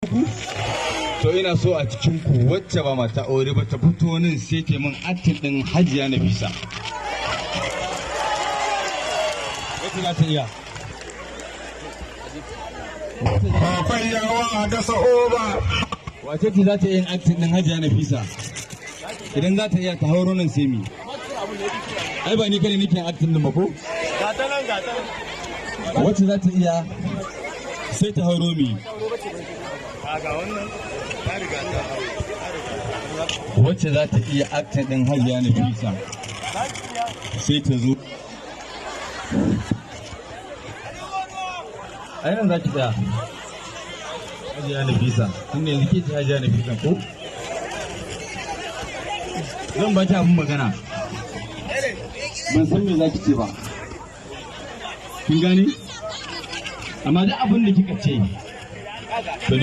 Ku to, ina so a cikin ku wacce ba mata aure ba ta fito nan, sai ta min acting din Hajiya Nafisa. Wacce za ta iya? Akwai yawa da sa'oba. Wace ce za ta iya yin acting din Hajiya Nafisa? Idan za ta iya, ta hauro nan sai mi. Ai ba ni kane nake yin acting din ba ko? Wacce za ta iya, sai ta hauro mi. Wacce za ta iya acting din Hajiya Nafisa, sai ta zo. A nan za ki tsaya, Hajiya Nafisa, tunda yanzu ke ce Hajiya Nafisa ko? Zan ba ki abin magana, ban san me za ki ce ba, kin gani? Amma duk abin da kika ce to